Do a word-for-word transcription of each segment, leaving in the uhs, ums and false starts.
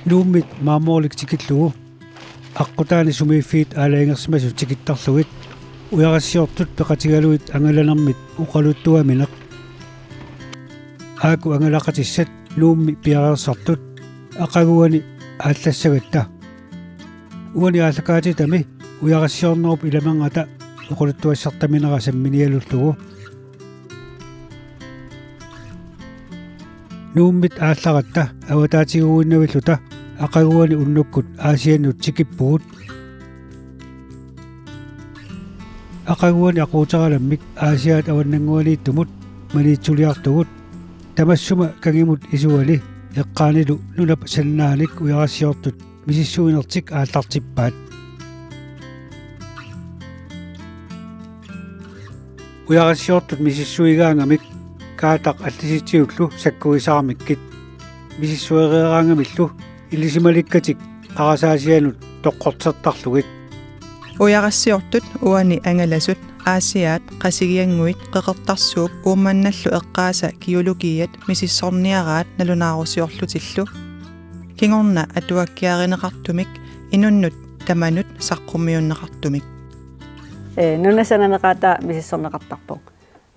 Nuummit maammoorlik tikillugu aqqutaani sumiiffiit aalajangersimasut tikittarlugit ujarassiortut peqatigalugit angalanermit oqaluttuamineq. Aaku angalaqatissat Nuummi piareersartut aqaguani aallassagatta. Uani aallakaatitami ujarassiornerup ilamernata oqaluttuassartaminera samminialullugu. Nuummit aallaratta avataatiguinnavilluta aqaguani unnukkut Aasiannut tikippugut. Aqaguani aquuteralammik Aasiaat avannannguaniittumut Maniitsuliartugut, tamassuma kangimut isuani eqqaanilu nunap sannaanik ujarassiortut misissuinertik aallartippaat. Ujarassiortut misissuigaangamik Kaataq Allisitsiullu sakkuisaramikkit misissuereeraangamillu ilisimalikkatik qarasaasianut toqqortertarlugit. Ujarassiortut uani angalasut Aasiaat Qasigiannguit Qeqertarsuup Uummannallu eqqaasa geologiat misissorniaraat nalunaarusiorlutillu. Kingorna atuakkiarineqartumik inunnut tamanut saqqummiunneqartumik. Ee, nunap sananeqaataa misissorneqartarpoq.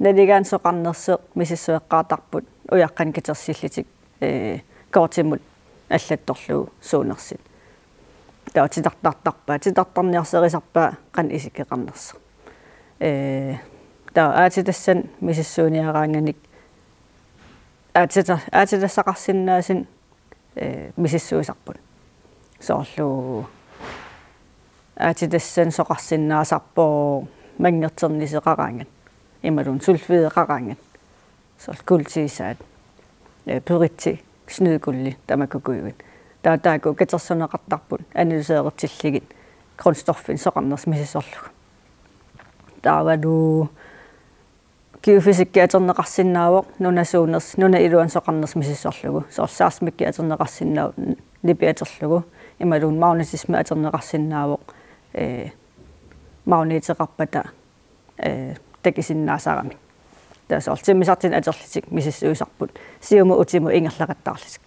Naligaanni soqarnersoq misissueqqaartarput ujaqqanik katersillutik, ee, kortimut allattorlugu suunersut. Taava titartartarpaa, titartarniarsarisarpaa qanoq isikkoqarnersoq. Ee, taava aatsitassanik misissuiniaraanganik aatsita-, aatsitassaqarsinnaasunik, ee, misissuisarput. Soorlu aatsitassanik soqarsinnaasarpoq manngerterniseqaraangat. Imaluunniit sulfideqaraangat. Soorlu kuultiisaat, ee, pyritsi, snødguldi, tamakkuuguit. Taava taakku katersorneqartarput analyseertillugit grundstoffinik soqarnersut misissorlugu. Taavalu geofysikki atorneqarsinnaavoq nunap suunersut, nunap iluani soqarnersut misissorlugu. Soorlu seismikki atorneqarsinnaavoq, nipi atorlugu. Imaluunniit magnetisme atorneqarsinnaavoq, ee, magneteqarpata, ee, takusinnaasaramik. Taava soorlu timmisartunik atorlutik misissuisarput. Siumut utimut ingerlaqattaarlutik.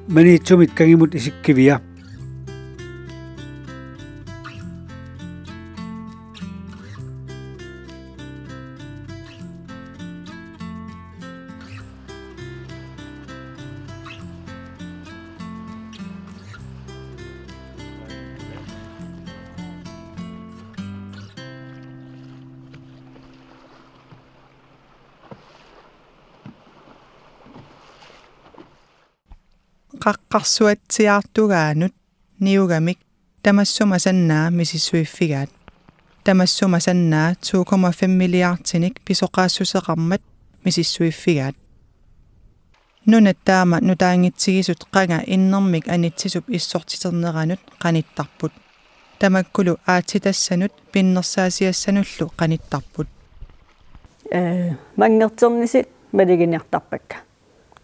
Maniitsumit kangimut isikkivia. Qaqqarsuatsiartugaanut niugamik tamassuma sannaa misissuiffigaat. Tamassuma sannaa to komma fem milliardinik pisoqaassuseqarmat misissuiffigaat. Nunat taama nutaanngitsigisut qanga innermik anitsisup issortiterneranut qanittarput. Tamakkulu aatsitassanut pinnersaasiassanullu qanittarput. Ee, manngerternisut maluginiartarpakka.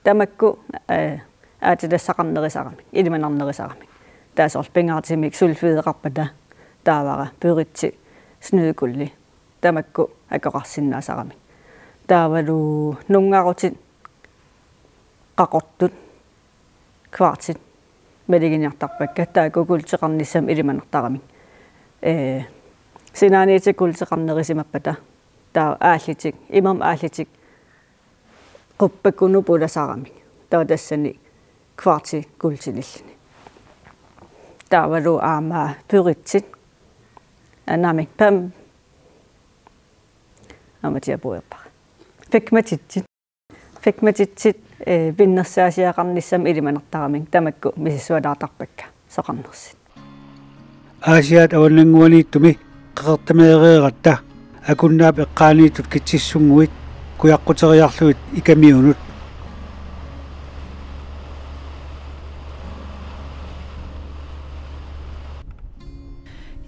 Tamakku, ee, aatsitassaqarnerusaramik, ilimanarnerusaramik. Taava soorlu pingaartumik sulfideqarpata, taavara pyritsi, snødguldi, tamakku akoqarsinnaasaramik. Taavalu nunngarutit, qaqortut, kvartsit, maluginiartarpakka, taakku kuulteqarnissamik ilimanartaramik. Ee, sinaaniutit kuulteqarnerusimappata, taava aallutik, imermik aallutik, quppakkunut pulasaramik. Taava tassani kvartsi kuultinilluni. Taavalu aamma pyritsit. Aa, naamik, pam-, aamma tiapuerpara. Pigmentitsit. Pigmentitsit, ee, pinnersaasiaqarnissamik ilimanartaramik tamakku misissualaartarpakka soqarnersut. Aasiaat avannannguaniittumi qeqertameereeratta Akunnaap eqqaaniittut Kitsissunnguit kujaqquteriarlugit Ikamiunut.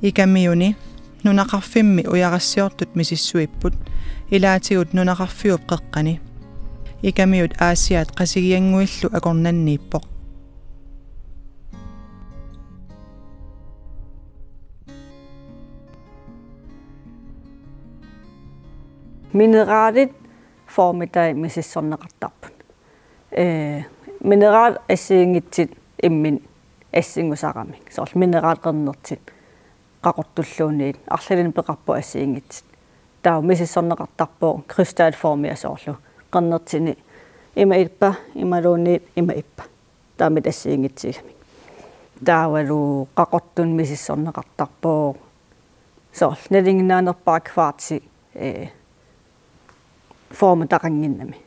Ikamiuni nunaqarfimmi ujarassiortut misissuipput, ilaatigut nunaqarfiup qeqqani. Ikamiut Aasiaat Qasigiannguillu akornanniippoq. Mineralit formitai misissorneqartarput. Ee, mineralit assigiinngitsut imminnut assingusaramik. Soorlu mineralit qernertut, qaqortulluunniit, arlalinnik peqarput assigiinngitsut. Taava misissorneqartarpoq krystalformia soorlu. Qernertuni ima ippa, imaluunniit ima ippa. Taamaattut assigiinngitsut ilammik. Taavalu qaqortunik misissorneqartarpoq. Soorlu nalinginnaanerpaaq kvartsi, ee, formitaqannginnami.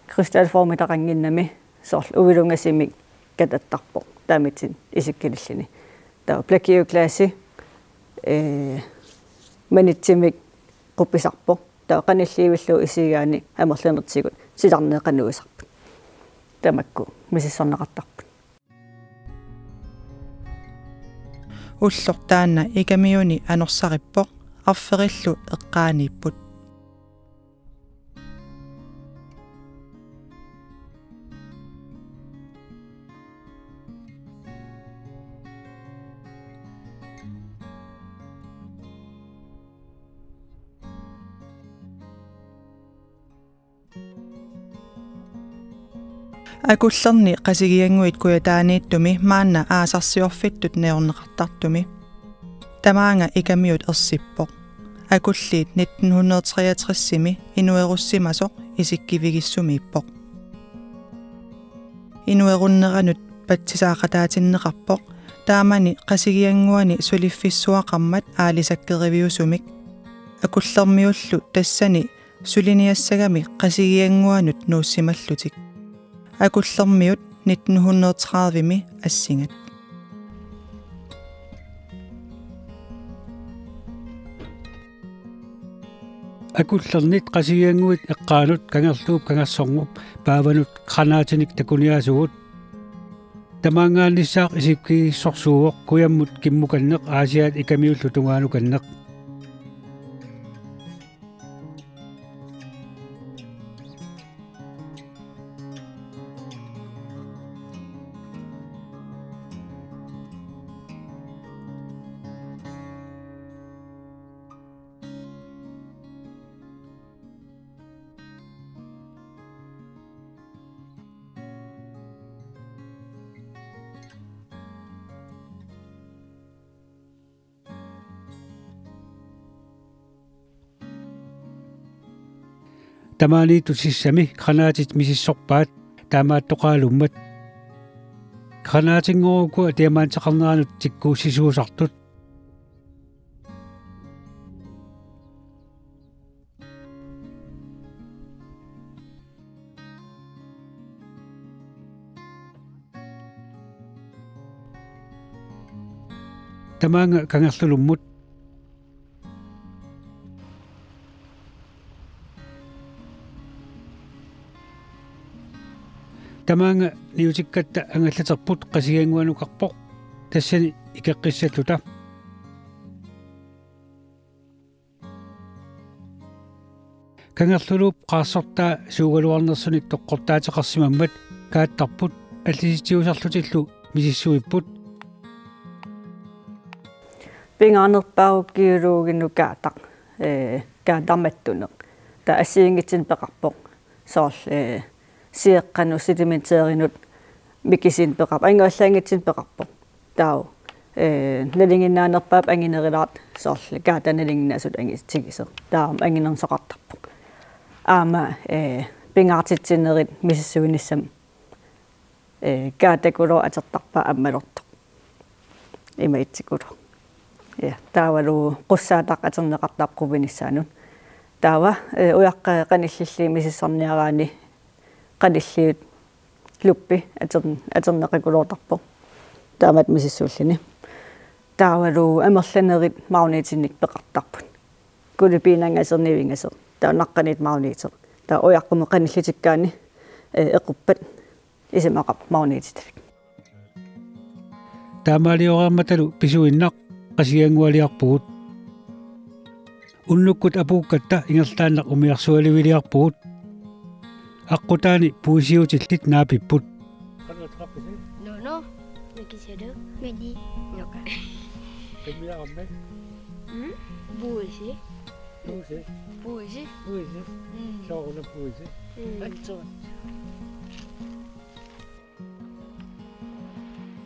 Krystalformitaqannginnami soorlu uilunngasumik katattarpoq. Taamaattumik isikkulilluni. Taava plakiuglaasi, ee, manitsumik qupisarpoq. Taava qanilliullugit isigaanni amerlanertigut silarneeqanuisarput. Tamakku misissorneqartarput. Ulloq taanna Ikamiuni anorsarippoq, arferillu eqqaaniipput. Akullerni Qasigiannguit Kujataaniittumi maanna aasarsiorfittut najorneqartartumi. Tamaanga Ikamiut ersippoq. Akulliit nitten hundrede treogtresimi inuerussimasoq isikkivigissumiippoq. Inuerunneranut patsisaaqataatinneqarpoq, taamani Qasigiannguani suliffissuaqarmat aalisakkeriviusumik. Akullermiullu tassani suliniassagami Qasigiannguanut nuussimallutik. Akullermiut nitten hundrede tredivemi assingat. Akullernit Qasigiannguit eqqaanut Kangerluup Kangersornerup paavanut granaatinik takuniaasugut. Tamaanngaannissaaq isikkivigissorsuuvoq kujammut kimmukanneq Aasiaat Ikamiullu tungaanukanneq. Tamaaniittut sissami granaatit misissorpaat taamaattoqalummat. Granaatinngorukua diamanteqarneranut tikkuussisuusartut. Tamaanga Kangerlulummut. Tamaanga niutikkatta angallaterput Qasigiannguanukarpoq, tassani ikeqqissalluta. Kangerluluup qaarsortaa suugaluarnersunik toqqortaateqarsimammat kaattarput, allisitsiusarlutillu misissuipput. Pingaarnerpaavoq geologinut kaataq, ee, kaataq mattuneq. Taava assigiinngitsunik peqarpoq. Soorlu, ee, sioqqanut, sedimenterinut, mikisunik peqarpoq, anguallaanngitsunik peqarpoq. Taava, ee, nalinginnaanerpaap anginerulaartoq soorlu kaataq nalinginnaasutut angitigisoq. Taava anginerneqartarpoq. Aamma, ee, pingaartitsinerit misissuinissamut, ee, kaatakulooq atortarpaat ammalortoq. Ima itsikulooq. Ja, taavalu qussaataq atorneqartarpoq quvinissaanut. Taava, ee, ujaqqat qanillillit misissorniaraanni qanilliut luppi ator-, atorneqakuloortarpoq. Taamatut misissuulluni. Taavalu amerlanerit magnetinik peqartarput. Kulipiinanngasoq nivingasoq. Taava naqqaniittoq magneteq. Taava ujaqqamut qanillitikkaanni, ee, equppat isumaqarpoq magnetitalik. Taamaalioreermatalu pisuinnaq Qasigianngualiarpugut. Unnukkut apuukkatta ingerlaannaq umiarsualiviliarpugut. Aqqutaani puisiutillit naapipput. Nå, nå. Hvad kan du? Meni. Nå. Hvem er med? Mm? Puisi. Puisi. Puisi. Puisi. Mm. Soorlu puisi. Mm. Atso.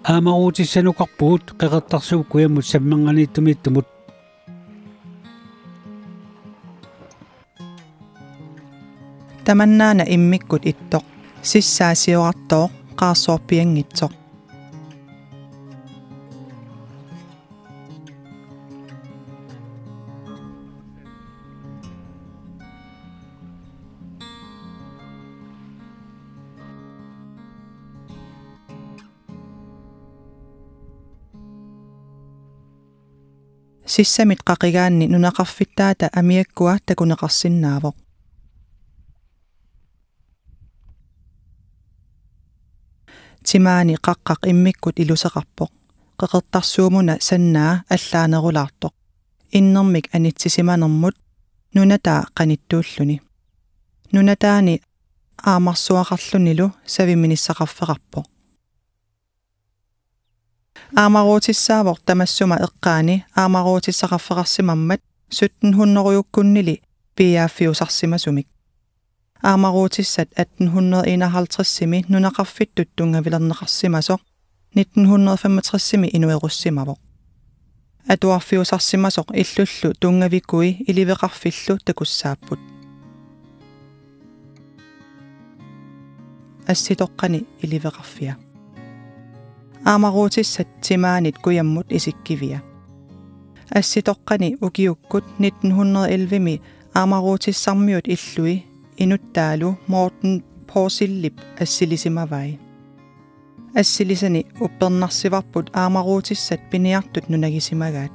Aamaruutissanukarpugut Qeqertarsuup kujammut sammerniartumiittumut. Tamannaana immikkut ittoq, sissaa siorartooq, qaarsoorpianngitsoq. Sissamit qaqigaanni nunaqarfittaata amiakkua takuneqarsinnaavoq. Timaani qaqqaq immikkut iluseqarpoq. Qeqertarsuumuna sannaa allaanerulaartoq. Innermik anitsisimanermut nunataa qanittuulluni. Nunataani aamarsuaqarlunilu saviminissaqarfeqarpoq. Aamaruutissaavoq tamassuma eqqaani aamaruutissaqarfeqarsimammat sytten hundrede-kkunnili piiaaffiusarsimasumik. Aamaruutissat atten hundrede enoghalvtredsimi nunaqarfittut tunngavilerneqarsimasoq nitten hundrede femogtresimi inuerussimavoq. Atuarfiusarsimasoq illullu tunngavikui iliveqarfillu takussaapput. Assitoqqani iliveqarfia. Aamaruutissat timaanit kujammut isikkivia. Assitoqqani ukiukkut nitten hundrede ellevemi aamaruutissarmiut illui inuttaalu Morten Porsilip assilisimavai. Assilisani uppernarsivarput aamaruutissat piniartut nunagisimagaat.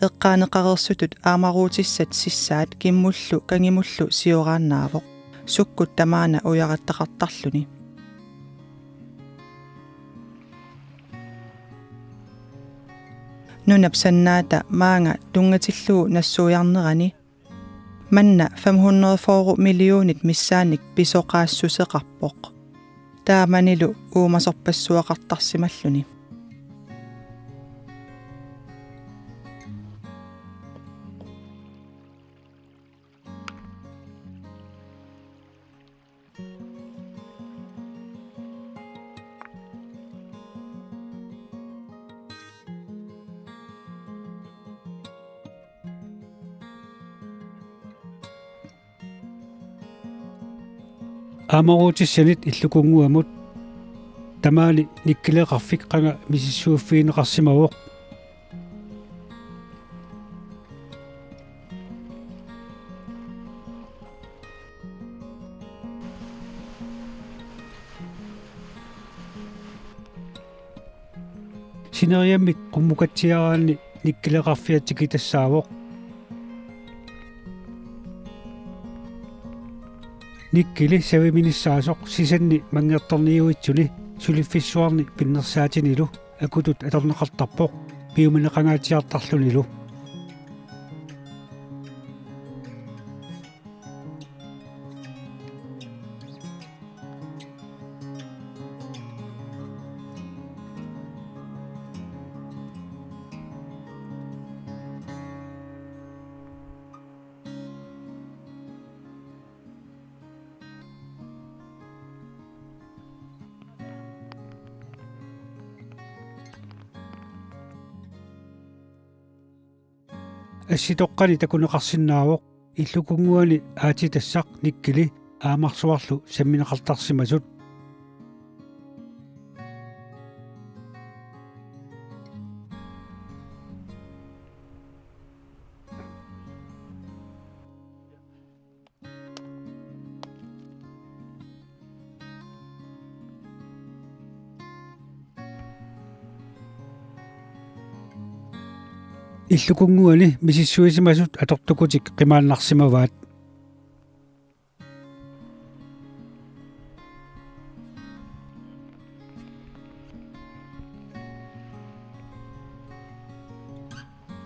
Eqqaaneqareersutut aamaruutissat sissaat kimmullu kangimullu sioraannaavoq, sukkut tamaana ujarattaqartarluni. Nunap sannaata maanga tunngatillugu nassuiarnerani manna fem hundrede fyrre millionit missaannik pisoqaassuseqarpoq. Taamanilu uumasorpassuaqartarsimalluni. Aamaruutissanit illukunnguamut tamaani nikkileqarfik qanga misissuiffigineqarsimavoq. Sineriammik qummukatsiaraanni nikkileqarfia tikitassaavoq. Nikkili saviminissaasoq sisanni manngertorniuitsuni suliffissuarni pinnersaatinilu akutut atorneqartarpoq piumaneqangaatsiartarlunilu. Assitoqqani takuneqarsinnaavoq illukunnguani aatsitassaq nikkili aamarsuarlu sammineqartarsimasut. Illukunnguani misissuisimasut atortukutik qimaannarsimavaat.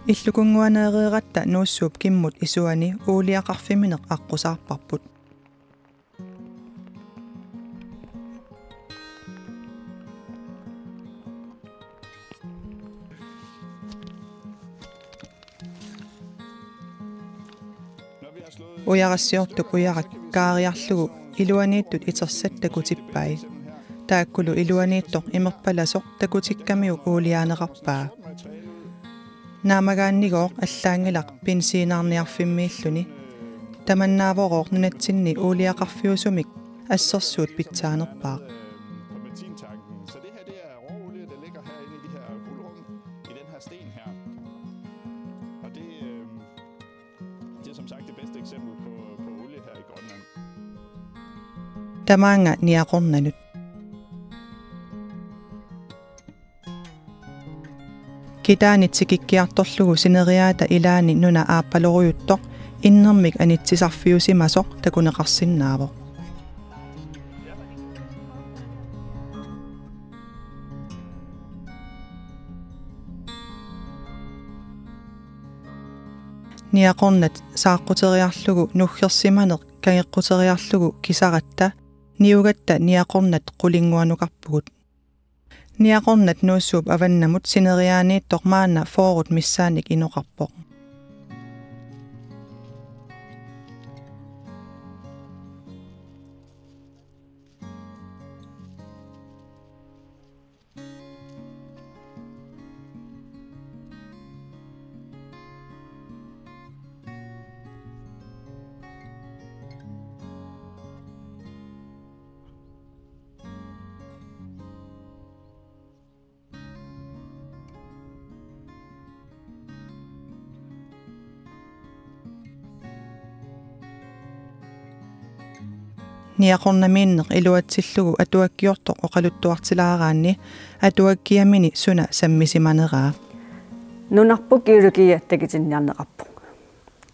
Illukunnguaneereeratta Nuussuup kimmut isuani uuliaqarfimmineq aqqusaarparput. Ujarassiortup ujarak kaariarlugu iluaniittut itersat takutippai. Taakkulu iluaniittoq imerpalasoq takutikkamiuk uuliaaneqarpaa. Naamagaannigooq allaanngilaq benziinaarniarfimmiilluni. Tamannaavorooq nunatsinni uuliaqarfiusumik assersuut pitsaanerpaaq. På benzintanken. Så det her, det er råolie, der ligger herinde i det her hulrum, i den her sten her. Og det, øh, det er som sagt det bedste eksempel på, på olie her i Grønland. Tamaanga niaqornanut. Kitaanit tikikkiartorlugu sineriaata ilaani nuna aappalorujuttoq innermik anitsisarfiusimasoq takuneqarsinnaavoq. Niaqornat saaqquteriarlugu nuggersimaneq kangeqquteriarlugu kisaratta niugatta niaqornat qulinnguanukarpugut. Niaqornat Nuussuup avannamut sineriaaniittoq maanna fyrret missaannik inoqarpoq. Niaqornamiinneq iluatsillugu atuakkiortoq oqaluttuartilaaraanni atuakkiamini suna sammisimaneraa. Nunarput geologiat takutinniarneqarpoq.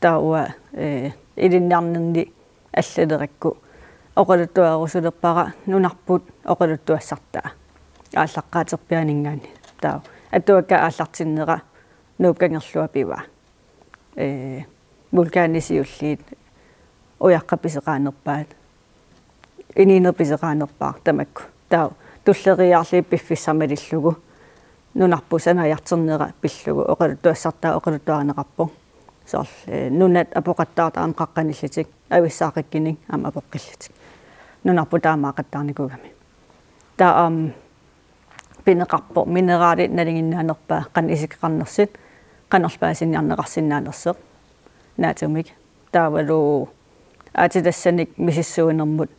Taava, eh, ilinniarnerni allalerakku oqaluttuarusulerpara nunarput oqaluttuassartaa aallaqqaaterpiaaninngaanniit. Taava atuakkat aallartinnera Nuup Kangerlua pivaa. Ee, vulkanit siulliit, ujaqqat pisoqaanerpaat, inuuneq pisoqaanerpaat tamakku. Taava tulleriiaarlugit piffissaq malillugu nunarput sanaarternera pillugu oqaluttuassartaa oqaluttuarineqarpoq. Soorlu, ee, nunat apoqattaartarneq qaqqanillutik, avissaaqikkunik aamma apoqqillutik. Nunarput taamaaqattaarnikuugami. Taava aamma pineqarpoq mineralit nalinginnaanerpaat, qanoq isikkoqarnersut, qanorlu paasiniarneqarsinnaanersoq, naatsumiik. Taavalu aatsitassanik misissuinermut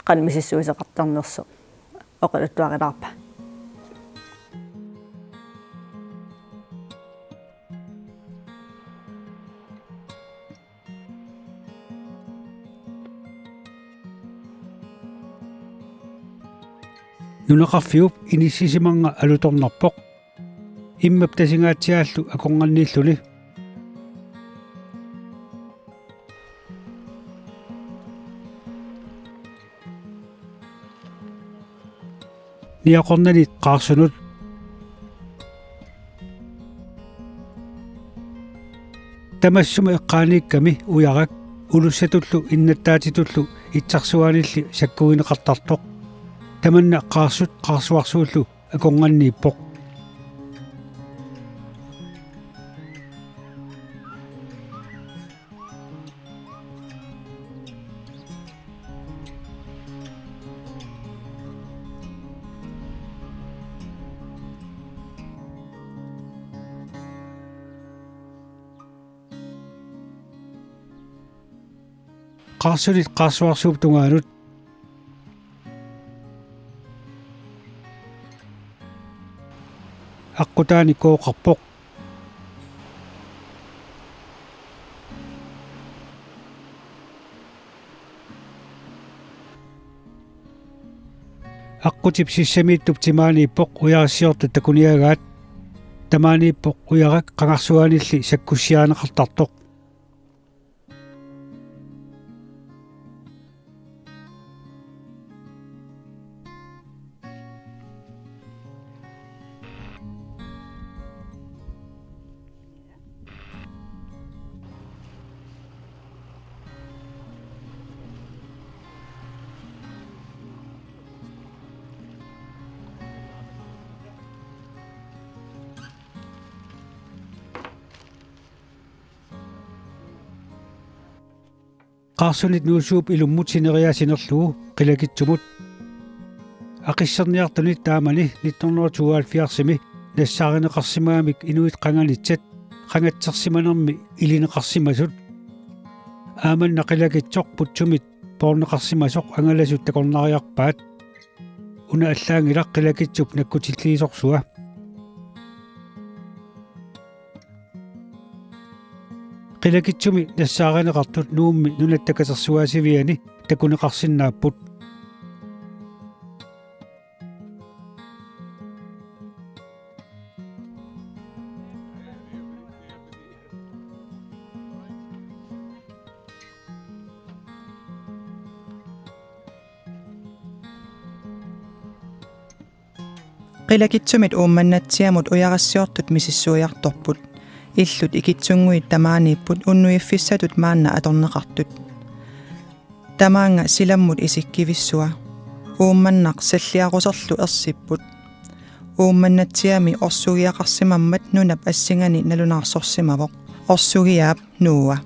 qanoq misissuisoqartarnersoq oqaluttuarilaarpaa. Nunaqarfiup inissisimanngua alutornarpoq. Immap tasingaatsiaallu akornanniilluni. Niaqornanit qaarsunut. Tamassuma eqqaaniikkami ujarak ulussatullu innattaatitullu itsarsuaanilli sakkugineqartartoq. Tamanna qaarsut qaarsuarsuullu akornanniippoq. Qaarsunit qaarsuarsuup tungaanut. Aqqutaani kooqarpoq. Aqqutip sissamiittup timaaniippoq ujarassiortat takuniagaat. Tamaaniippoq ujarak qangarsuaanilli sakkussiarineqartartoq. Qaarsunit Nuussuup ilummut sineriaa sinerlugu qilakitsumut. Aqisserniartuni taamani nitten hundrede tooghalvfjerdsimi nassaarineqarsimagamik inuit qanganitsat qangatsersimanermi ilineqarsimasut. Aamma qilakitsoq putsumit poorneqarsimasoq angalasut takornariarpaat. Una allaanngilaq qilakitsup nakkutilliisorsua. Qilakitsumi nassaarineqartut Nuummi Nunatta Katersugaasiviani takuneqarsinnaapput. Qilakitsumit Uummannatsiamut ujarassiortut misissuiartorput. Illut ikitsunnguit tamaaniipput unnuiffissatut maanna atorneqartut. Tamaanga silammut isikkivissua. Uummannaq salliaruserlu ersipput. Uummannatsiami orsugiaqarsimammat nunap assingani nalunaarsorsimavoq. Orsugiaap Nuua.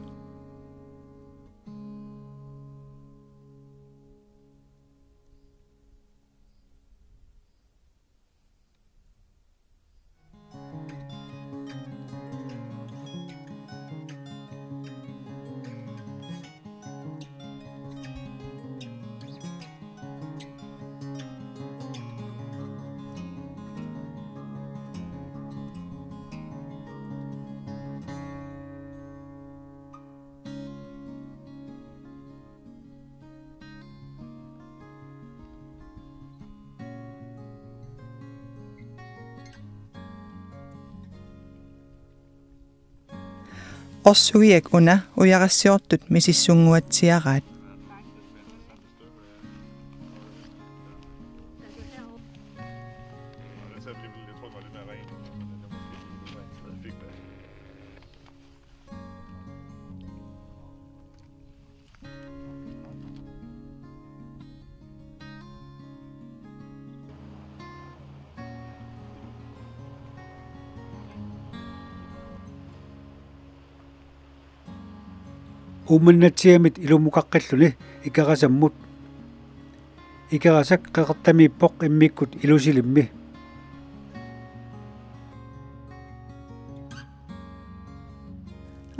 Orsugiaq una ujarassiortut misissunnguatsiaraat. Uumannatsiamit ilumukaqqilluni Ikerasammut. Ikerasak qeqertamiippoq immikkut Ilusilimmi.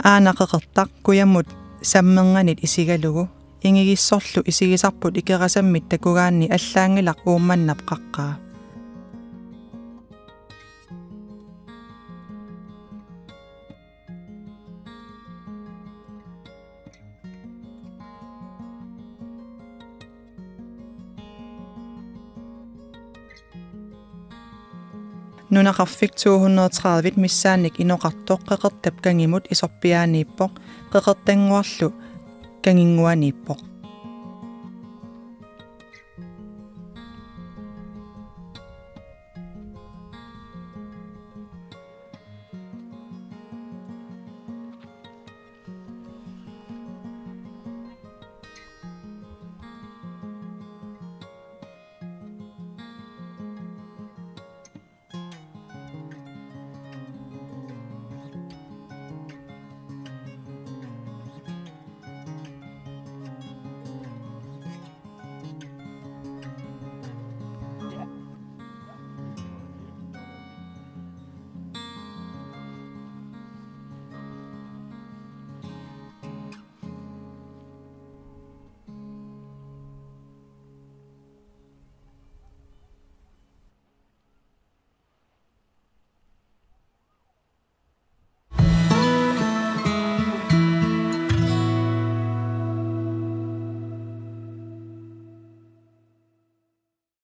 Aana qeqertaq kujammut sammernganit isigalugu ingigissorlu isigisarput Ikerasammit takugaanni allaanngilaq Uummannap qaqqaa. Nunaqarfik to hundrede tredive missaannik inoqartoq qeqertap kangimut isorpiaaniippoq, qeqertannguarlu kanginnguaniippoq.